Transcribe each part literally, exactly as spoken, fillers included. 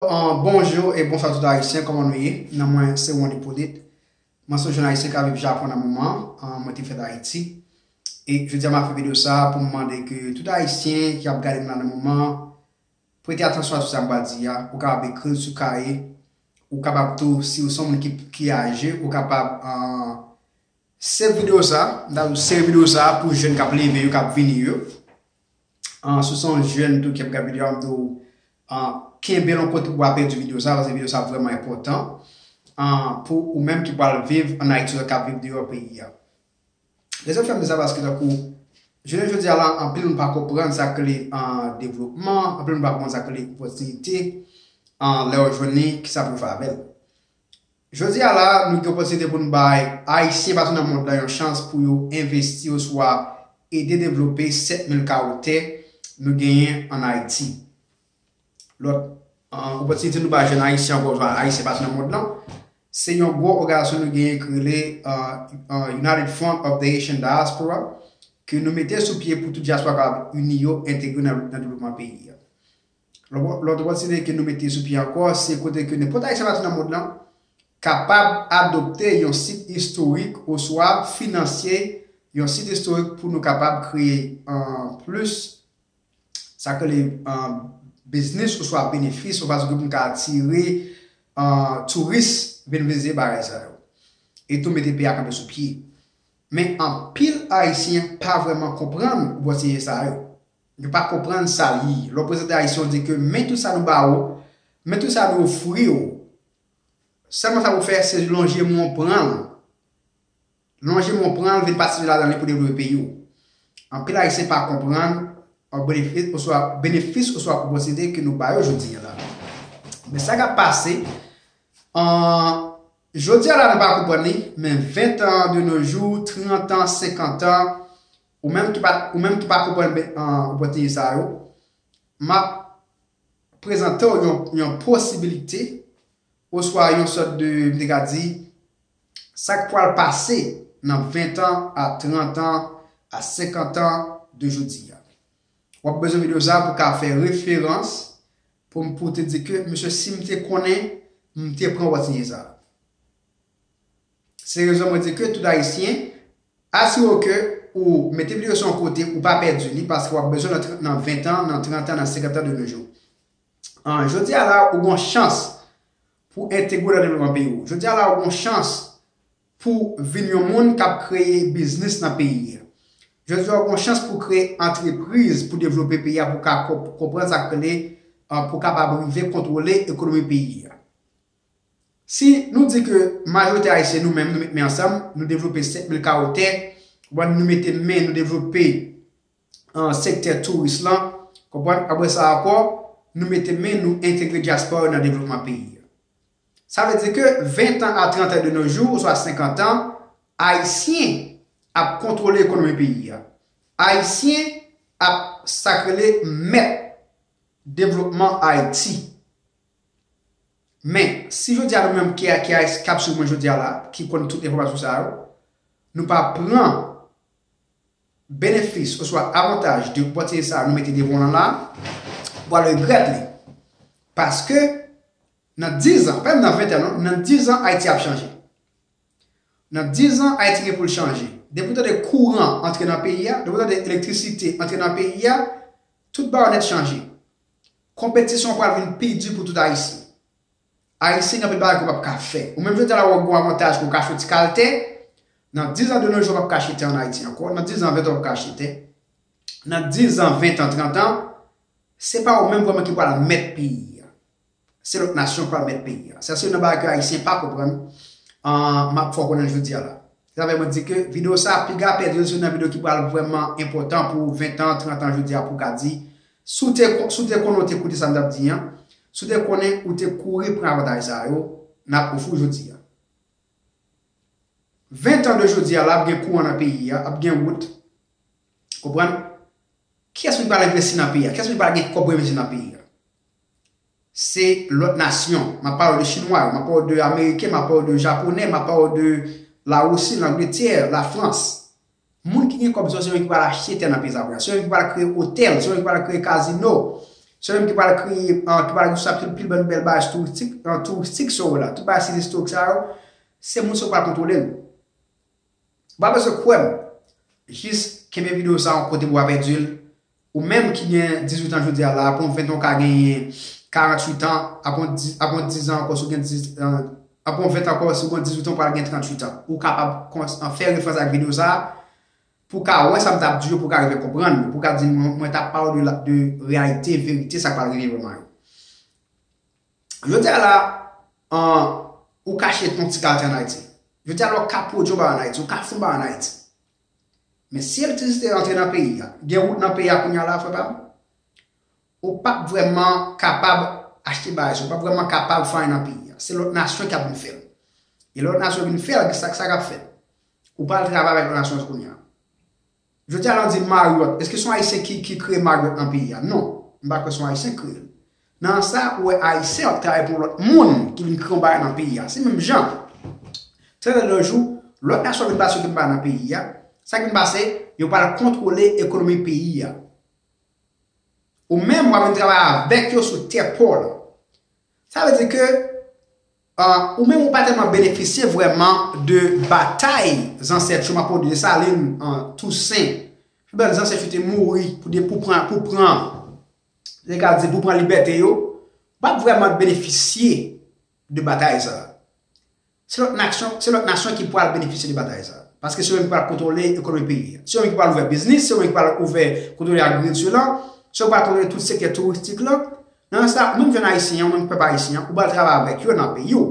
An, bonjou e bonswa tout Ayisyen, kòman nou ye? Non mwen se Wondy Polit. Mwen se yon jèn Ayisyen k ap viv Japon nan moman an, mwen te fèt Ayiti. E jodi a m ap fè videyo sa a pou m mande ke tout Ayisyen ki ap gade m la nan moman an, prete atansyon a tout sa m pral di a. Ou kapab ekri l sou kaye, ou kapab tou, si ou se yon moun ki, ki aje, ou kapab, an, save videyo sa, m ta di w save videyo sa pou jèn k ap leve yo, k ap vini yo. An, si w se yon jèn tou ki ap gade videyo a, m di w, an, kenbe l yon kote pou w pa pèdi videyo sa, paske videyo sa vrèman enpòtan, an, pou ou menm ki pral viv ann Ayiti, ou k ap viv deyò peyi a. Rezon fè m di sa, paske tankou, jounen jodi a la, anpil moun pa konprann sa k rele, an, devlopman, anpil moun pa konprann sa k rele opòtinite, an, lè yo jwenn li, kisa pou yo fè avè l. Jodi a la, nou gen opòtinite pou nou bay Ayisyen patou nan mond lan yon chans pou yo envesti oswa ede devlope sèt mil kawo tè nou genyen ann Ayiti. Lòt, an, opòtinite nou bay jèn Ayisyen ankò, oswa Ayisyen patou nan mond lan, se yon gwo òganizasyon nou genyen ki rele, an, an, United Front of the Haitian Diaspora, ke nou mete sou pye pou tout dyaspora kapab ini yo, entegre nan, nan devlopman peyi a. Lòt, lòt opòtinite ke nou mete sou pye ankò, se kote ke nenpòt Ayisyen patou nan mond lan kapab adopte yon sit istorik oswa finansye yon sit istorik pou nou kapab kreye, an, plis, sa k rele, an, biznis oswa benefis, yon fason ke pou nou ka atire, an, touris vin vizite bagay sa yo. E tou mete peyi a kanpe sou pye. Men anpil Ayisyen pa vrèman konprann opòtinite sa yo. Yo pa konprann sa l ye. Lè w prezante Ayisyen, w di ke men tout sa nou ba ou, men tout sa nou ofri w. Sèlman sa pou w fè, se lonje men w pran l. Lonje men w pran l, vin patisipe ladan li pou devlope peyi w. Anpil Ayisyen pa konprann, an, benefis oswa, benefis oswa opòtinite ke nou ba yo jodi a la. Men sa k ap pase, an, jodi a la nou pa konprann li, men ven tan de nos jours, trant an, senkant an, ou menm ki pa, ou menm ki pa konprann, an, opòtinite sa yo, m ap prezante w yon, yon posibilite, oswa yon sòt de, m te ka di, sa k pral pase nan ven tan, a trant an, a senkant an de jodi a. W ap bezwen videyo sa a pou w ka fè referans, pou m, pou w te di ke, mesye, si m te konnen, m te pran opòtinite sa a. Se rezon mwen di ke tout Ayisyen, asire w ke ou mete videyo sa yon kote, ou pa pèdi li, paske w ap bezwen nan tr-, nan ven tan, nan trant an, nan senkant an de nos jours. An, jodi a la, ou gen yon chans pou entegre w nan devlopman peyi w. Jodi a la, ou gen yon chans pou vin yon moun k ap kreye biznis nan peyi a. Jodi a, ou gen yon chans pou kreye antrepriz pou devlope peyi a, pou ka konp-, konprann sa k rele, an, pou kapab rive kontwole ekonomi peyi a. Si nou di ke majorite Ayisyen, nou menm, nou met men ansanm, nou devlope sèt mil kawo tè, bon, nou mete men, nou devlope, an, sektè touris lan, konprann? Apre sa ankò, nou mete men, nou entegre dyaspora yo nan devlopman peyi a. Sa vle di ke ven tan a trant an de nos jours, oswa senkant an, Ayisyen ap kontwole ekonomi peyi a. Ayisyen ap, sa k rele, mèt devlopman Ayiti. Men, si jodi a nou menm ki, ki, ki ap swiv mwen jodi a la, ki konn tout enfòmasyon sa yo, nou pa pran benefis oswa avantaj de opòtinite sa a nou mete devan w lan la, w pral regrèt li. Paske nan diz an, pa menm nan ven tan non, nan diz an Ayiti ap chanje. Nan diz an, Ayiti gen pou l chanje. Depi w tande kouran antre nan peyi a, depi w tande elektrisite antre nan peyi a, tout bagay nèt chanje. Konpetisyon pral vin pi di pou tout Ayisyen. Ayisyen gen anpil bagay ke w p ap ka fè. Ou menm jodi a la, w gen yon avantaj ke w ka achte yon ti kal tè. Nan diz an de nos jours, w p ap ka achte tè ann Ayiti ankò. Nan diz an, ven tan, w p ap ka achte tè. Nan diz an, ven tan, trant an, se pa ou menm vrèman ki pral mèt peyi a. Se lòt nasyon k pral mèt peyi a. Sa se youn nan bagay ke Ayisyen pa konprann, an, m ap fè w konnen l jodi a la. Se sa fè mwen di ke videyo sa a, piga pèdi l, se youn nan videyo ki pral vrèman enpòtan pou ven tan, trant an jodi a, pou w ka di, si w te, si w te konnen ou te koute sa m t ap di an, si w te konnen ou te kouri pran avantaj sa yo, n ap ofri w jodi a. Ven tan de jodi a la, ap gen kouran nan peyi a, ap gen wout. Konprann? Kiyès moun ki pral envesti nan peyi a? Kiyès moun ki pral gen kòb pou envesti nan peyi a? Se lòt nasyon. M ap pale w de Chinwa yo, m ap pale w de Ameriken, m ap pale w de Japonè, m ap pale w de Lawousi, Langletè, Lafrans. Moun ki gen kòb sa yo, se yo ki pral achte tè nan peyi sa yo. Se yo ki pral kreye otèl, se yo ki pral kreye kazino. Se yo menm ki pral kreye, ki pral responsablite pil bann bèl bagay touristik, touristik sa yo la. Tout bagay sit istorik sa yo, se moun sa yo pral kontwole l. Ou pa bezwen kwè m. Jis kenbe videyo sa yon kote pou w pa pèdi l. Ou menm ki gen dizuit an jodi a la, apre yon ven tan ou ka genyen karanntuit an, apre yon diz, apre yon diz an ankò si w gen diz, apre yon ven tan ankò si w gen dizuit an ou pral gen tranntuit an. Ou kapab fè referans ak videyo sa a pou w ka wè sa m t ap di yo, pou w ka rive konprann, pou w ka di mwen, mwen t ap pale de, de reyalite, verite, sa k pral rive vrèman yo. Jodi a la, ou ka achte yon ti kalite ann Ayiti. Jodi a la, ou ka pwodui yon bagay ann Ayiti, ou ka fè yon bagay ann Ayiti. Men si elektrisite rantre nan peyi a, gen wout nan peyi a kounye a la, frè pa m, ou p ap vrèman kapab achte bagay sa yo, ou p ap vrèman kapab fè anyen nan peyi a. Se lòt nasyon ki ap vin fè l. E lè lòt nasyon vin fè l, sa, sa k ap fèt? Ou pral travay avèk lòt nasyon kounye a. Jodi a la, w di Marriott. Èske se yon Ayisyen ki, ki kreye Marriott nan peyi a? Non. M pa kwè se yon Ayisyen ki kreye l. Nan sa, ou wè Ayisyen ap travay pou lòt moun ki vin kreye yon bagay nan peyi a. Se menm jan. Trè lè yon jou, lòt nasyon vin pase yon bagay nan peyi a. Sa k vin pase, yo pral kontwole ekonomi peyi a. Ou menm, w ap vin travay avèk yo sou tè pa w la. Sa vle di ke ou menm ou pa tèlman benefisye vrèman de batay zansèt yo, m ap pale de Desalin, Tousen. Pi bèl zansèt yo te mouri pou, pou pran, pou pran, se ka di, pou pran libète yo. Ou p ap vrèman benefisye de batay sa a. Se lòt nasyon, se lòt nasyon ki pral benefisye de batay sa a. Paske se yo menm ki pral kontwole ekonomi peyi a. Se yo menm ki pral ouvè biznis, se yo menm ki pral ouvè, kontwole agrikilti lan, se yo ki pral kontwole tout sektè touristik lan. Nan sa, ou menm jèn ayisyen an, ou menm pèp ayisyen an, ou pral travay avèk yo nan peyi w.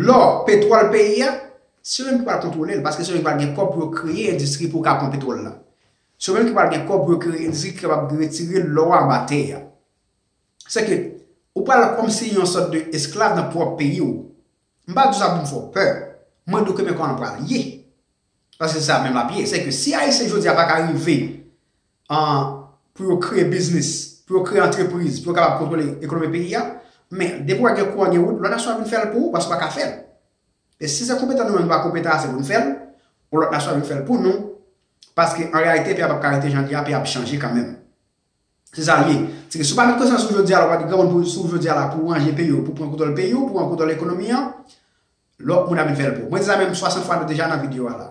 Lò, petwòl peyi a, se yo menm ki pral kontwole l, paske se yo menm ki pral gen kòb pou yo kreye endistri pou yo ka pran petwòl la. Se yo menm ki pral gen kòb pou yo kreye endistri ki kapab retire lò a anba tè a. Se ke, ou pral kòmsi yon sòt de esklav nan pwòp peyi w. M pa di w sa pou m fè w pè. Mwen di w ke men kòman l pral ye. Paske se sa menm l ap ye. Se ke si Ayisyen jodi a pa ka rive pou yo kreye biznis, pou yo kreye antrepriz, pou yo kapab kontwole ekonomi peyi a, men depi w gen kouran, gen wout, lòt nasyon ap vin fè l pou ou, paske w pa ka fè l. E si se konpetan nou menm nou pa konpetan ase pou n fè l, yon lòt nasyon ap vin fè l pou nou, paske an reyalite, peyi a p ap ka rete jan l ye a, peyi a ap chanje kanmenm. Se sa l ye. Se ke si w pa met konsyans ou jodi a la, w pa di granmoun pou, sou jodi a la, pou w ranje peyi w, pou w pran kontwòl peyi w, pou w pran kontwòl ekonomi an, lòt moun ap vin fè l pou ou. Mwen di sa menm swasant fwa deja nan videyo a la.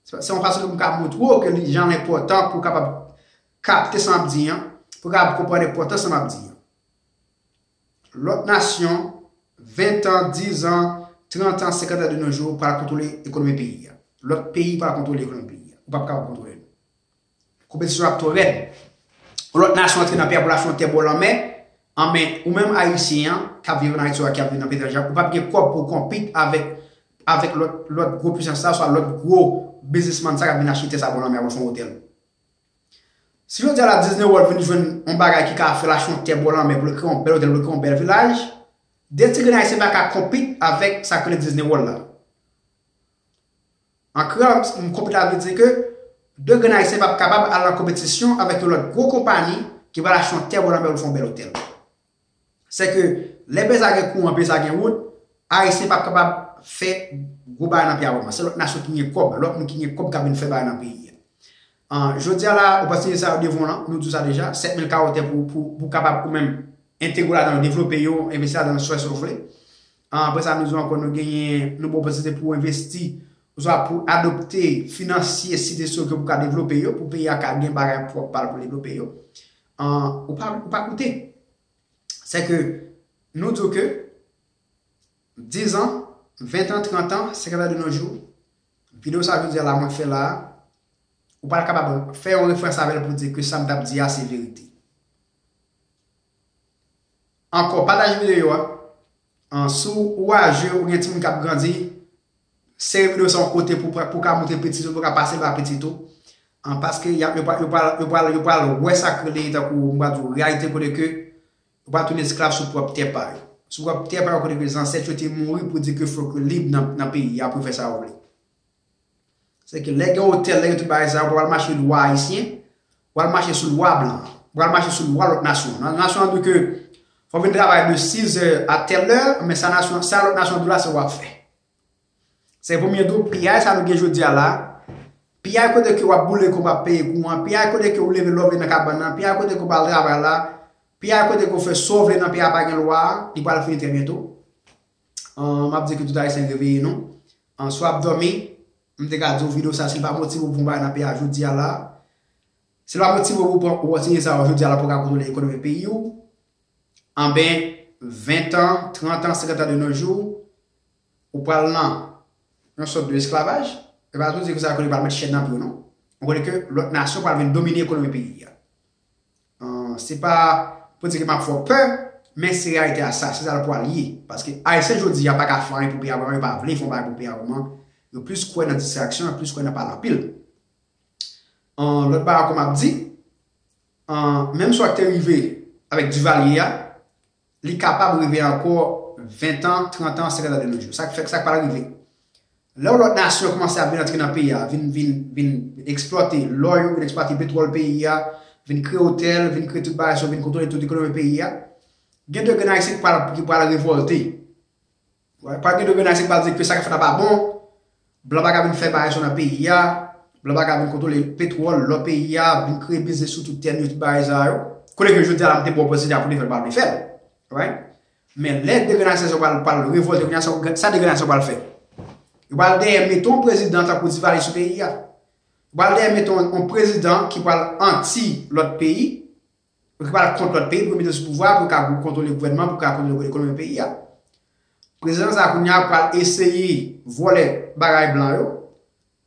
Se, se yon fason pou m ka montre w ke li jan l enpòtan pou w kapab kapte sa m ap di an, pou w kapab konprann enpòtans sa m ap di an. Lòt nasyon, ven tan, diz an, trant an, senkant an de nos jours, pral kontwole ekonomi peyi a. Lòt peyi pral kontwole ekonomi peyi a. Ou p ap kapab kontwole l. Konpetisyon ap twò rèd. Yon lòt nasyon antre nan peyi a pou l achte yon tè bò lanmè, anben, ou menm Ayisyen an, k ap viv ann Ayiti a, ki ap viv nan peyi etranje a, ou p ap gen kòb pou w konpit avèk, avèk lòt, lòt gwo pisans sa, swa lòt gwo biznismann sa k ap vin achte tè sa bò lanmè a pou l fè yon otèl. Si jodi a la Disney World vin jwenn yon bagay ki ka fè l achte yon tè bò lanmè pou l kreye yon bèl otèl, pou l kreye yon bèl vilaj, de ti grenn Ayisyen pa ka konpit avèk sa k rele Disney World la. An kreyòl, m konpit la vle di ke de grenn Ayisyen p ap kapab al nan konpetisyon avèk yon lòt gwo konpayi ki pral achte yon tè bò lanmè pou l fè yon bèl otèl. Se ke lè peyi sa gen kouran, peyi sa gen wout, Ayisyen p ap kapab fè gwo bagay nan peyi a vrèman. Se lòt nasyon ki gen kòb, lòt moun ki gen kòb k ap vin fè bagay nan peyi a. Jodi a la, opòtinite sa yo devan w lan, nou di w sa deja, sèt mil kawo tè pou, pou, pou kapab ou menm entegre w ladan yo, devlope yo, envesti ladan yo, fè sa w vle. Apre sa, nou di w ankò, nou genyen, nou ba w opòtinite pou w envesti, oswa pou adopte finansye sit istorik yo pou ka devlope yo, pou peyi a ka gen bagay pwòp pa l pou devlope yo. Ou pa, ou pa koute. Se ke nou di w ke diz an, ven tan, trant an, senkant an de nos jours, videyo sa jodi a la mwen fè la a, ou pral kapab fè yon referans avè l pou di ke sa m t ap di a se verite. Ankò, pataje videyo a. Si w aje, ou gen timoun k ap grandi, sere videyo sa yon kote pou, pou ka montre pitit ou, pou ka pase l ba pitit ou. Paske y ap, yo pral, yo pral, yo pral, yo pral wè sa k rele tankou, m pral di w, reyalite kote ke yo pral tounen esklav sou pwòp tè pa yo. Sou pwòp tè pa yo kote ke zansèt yo te mouri pou di ke fòk yo lib nan, nan peyi a pou yo fè sa yo vle. Se ke lè gen otèl, lè gen tout bagay sa yo, ou pral mache lwa ayisyen, ou pral mache sou lwa blan, ou pral mache sou lwa lòt nasyon. Nan nasyon an di w ke fò w vin travay de sizè a tèlè, men sa nasyon, sa lòt nasyon di w la, se w ap fè. Se premye di w, piyay sa nou gen jodi a la, piyay kote ke w ap boule ke w p ap peye kouran, piyay kote ke w leve lè w vle nan kabann nan, piyay kote ke w pral travay la, Peyi a kote ke w fè sa w vle nan peyi a, pa gen lwa, li pral fini trè byento. An, m ap di ke tout Ayisyen reveye nou. An, si w ap dòmi, m te ka di w videyo sa, si l pa motive w pou w bay nan peyi a jodi a la, si l pa motive w pou w pran opòtinite sa yo jodi a la pou w ka kontwole ekonomi peyi w, anben, ven tan, trant an, senkant an de nos jours, ou pral nan yon sòt de esklavaj. E pa tou di ke sa ke li pral met chèn nan pye w, non. Ou konnen ke lòt nasyon pral vin domine ekonomi peyi a. An, se pa pou di ke m ap fè w pè, men se reyalite a sa, se sa l pral ye. Paske Ayisyen jodi a pa ka fè anyen pou peyi a vrèman, yo pa vle fè yon bagay pou peyi a vrèman. Yo plis kwè nan distraksyon, yo plis kwè nan pale anpil. An, lòt bagay ankò m ap di, an, menm sa k te rive avèk Duvalier a, li kapab rive ankò ven tan, trant an, senkant an de nos jours. Sa k fè, sa k pral rive. Lè yon lòt nasyon kòmanse ap vin antre nan peyi a, vin, vin, vin eksplòte lò yo, vin eksplòte petwòl peyi a, vin kreye otèl, vin kreye tout bagay sa yo, vin kontwole tout ekonomi peyi a, gen de grenn Ayisyen ki pral, ki pral revòlte. Pral gen de grenn Ayisyen ki pral di ke sa k ap fèt la pa bon, blan pa ka vin fè bagay sa yo nan peyi a, blan pa ka vin kontwole petwòl, lò peyi a, vin kreye biznis sou tout tè nou yo, tout bagay sa yo. Kote ke jodi a la, m te ba w opòtinite a pou te fè l, pa vle fè l. Right? Men lè de grenn Ayisyen sa yo pral, pral revòlte, kounye a sa, sa de grenn Ayisyen pral fè? Yo pral dèyè mete yon prezidan tankou Duvalier sou peyi a. Yo pral dèyè mete yon, yon prezidan ki pral anti lòt peyi, ki pral kont lòt peyi, pou yo mete l sou pouvwa, pou yo ka kontwole gouvènman, pou yo ka kontwole ekonomi peyi a. Prezidan sa a kounye a pral eseye vòlè bagay blan yo.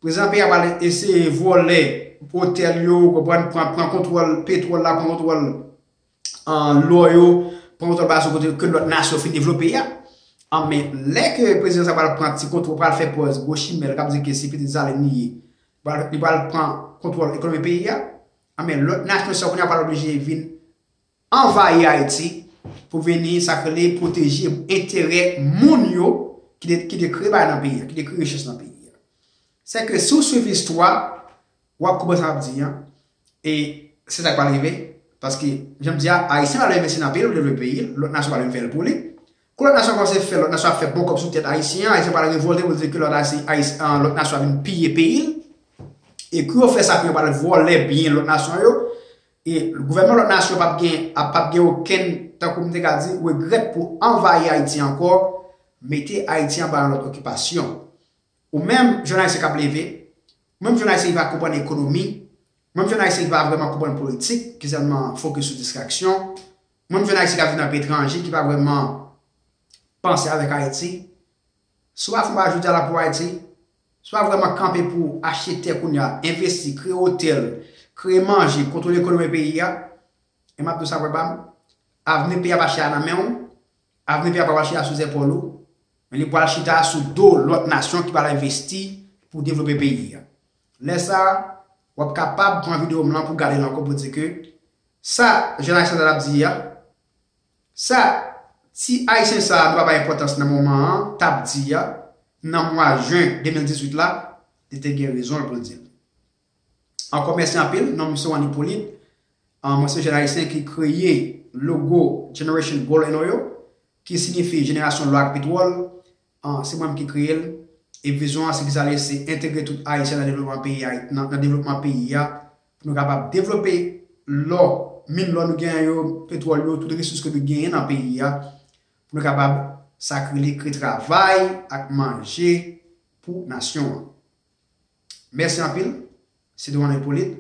Prezidan peyi a pral eseye vòlè otèl yo, konprann, pran, pran kontwòl petwòl la, pran kontwòl, an, lò yo, pran kontwòl bagay sa yo kote ke lòt nasyon fin devlope a. An, men lè ke prezidan sa pral pran ti kontwòl, pral fè pòz gwo chimè l k ap di ke se pitit Zalen li ye, pral, li pral pran kontwòl ekonomi peyi a, an, men lòt nasyon sa yo kounye a pral oblije vin anvayi Ayiti pou vini, sa k rele, pwoteje enterè moun yo ki te, ki te kreye bagay nan peyi a, ki te kreye richès nan peyi a. Se ke si w swiv istwa, w ap konprann sa m ap di an. E se sa k pral rive. Paske, jan m di a, Ayisyen pral envesti nan peyi l pou devlope peyi l, lòt nasyon pral vin fè l pou li. Kou lòt nasyon kòmanse fè, lòt nasyon ap fè bon kòb sou tèt Ayisyen an, Ayisyen pral revòlte pou di ke lòt Ayisyen, Ayis-, an, lòt nasyon ap vin piye peyi l. E kou yo fè sa, kou yo pral vòlè byen lòt nasyon yo, e gouvènman lòt nasyon p ap gen, ap, p ap gen okenn, tankou m te ka di, regrèt pou anvayi Ayiti ankò, mete Ayiti anba yon lòt okipasyon. Ou menm, jèn Ayisyen k ap leve, ou menm jèn Ayisyen ki pa konprann ekonomi, ou menm jèn Ayisyen ki pa vrèman konprann politik, ki sèlman fokis sou distraksyon, ou menm jèn Ayisyen k ap viv nan peyi etranje, ki pa vrèman panse avèk Ayiti, si w pa fè yon bagay jodi a la pou Ayiti, si w pa vrèman kanpe pou achte tè kounye a, envesti, kreye otèl, kreye manje, kontwole ekonomi peyi a, e m ap di w sa, frè pa m, avni peyi a pa chita nan men w, avni peyi a pa pral chita sou zepòl ou, men li pral chita sou do lòt nasyon ki pral envesti pou devlope peyi a. Lè sa a, w ap kapab pran videyo m lan pou gade l ankò pou di ke sa jèn Ayisyen sa t ap di a, sa ti Ayisyen sa a nou pa bay enpòtans nan moman an, t ap di a, nan mwa jen de mil dizuit la, li te gen rezon l pou l di l. Ankò mèsi anpil, non m se Juan Hyppolite. An, mwen se jèn Ayisyen ki kreye logo Generation Gold and Oil, ki siyifi Jenerasyon Lò ak Petwòl. An, se mwen menm ki kreye l. E vizyon an, se ki sa l ye, se entegre tout Ayisyen nan devlopman peyi a, nan, nan devlopman peyi a, pou nou kapab devlope lò, min lò nou genyen yo, petwòl yo, tout resous ke nou genyen nan peyi a, pou nou kapab sa k rele kreye travay ak manje pou nasyon an. Mèsi anpil. Se te Juan Hyppolite.